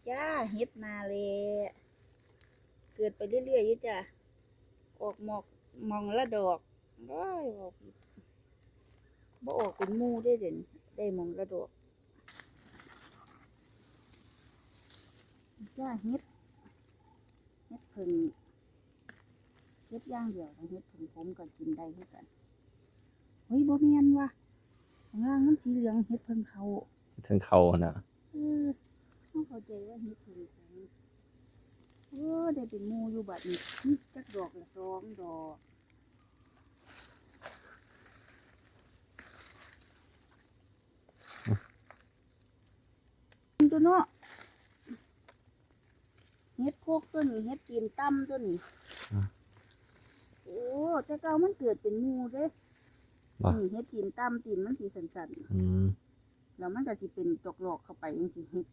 ຈ້າ ເຫັດໜ້າແຫຼະ ເກີດໄປເລື້ອຍໆຢູ່ຈ້າ ອອກໝອກ ໝ່ອງລະດອກ. ໂອ້ຍ ເວົ້າຜິດ ບໍ່ອອກເປັນໝູ່ເດ້ ດຽວນີ້ ໄດ້ໝ່ອງລະດອກ. ຈ້າ ເຫັດ ເຫັດເຜິ້ງ ເຫັດຢ່າງດຽວ ເຫັດເຜິ້ງຂົມກໍກິນໄດ້ຄືກັນ. ເຮີ້ຍ ບໍ່ແມ່ນວ່າ ຂ້າງລ່າງມັນສີເຫຼືອງ ເຫັດເຜິ້ງເຂົ້າ ເຖິງເຂົ້າຫັ້ນນະ. ເອີ ເຮົາເຂົ້າໃຈວ່າເຫັດເຜິ້ງຂອງ ເອີ ໄດ້ເປັນໝູ່ຢູ່ບັດນີ້. ອື ຈັກດອກລະ ສອງດອກ. ຕົວເນາະ ເຫັດໂຄກຕົວນີ້ ເຫັດຕີນຕ່ຳຕົວນີ້. ອື ໂອ້ ແຕ່ເກົ່າມັນເກີດເປັນໝູ່ເດ້. ບໍ່ ນີ້ເຫັດຕີນຕ່ຳ ຕີນມັນຊິສັ້ນໆ ອື ແລ້ວມັນກໍຊິເປັນດອກຫຼອກເຂົ້າໄປຈັ່ງຊີ້. ເຫັດ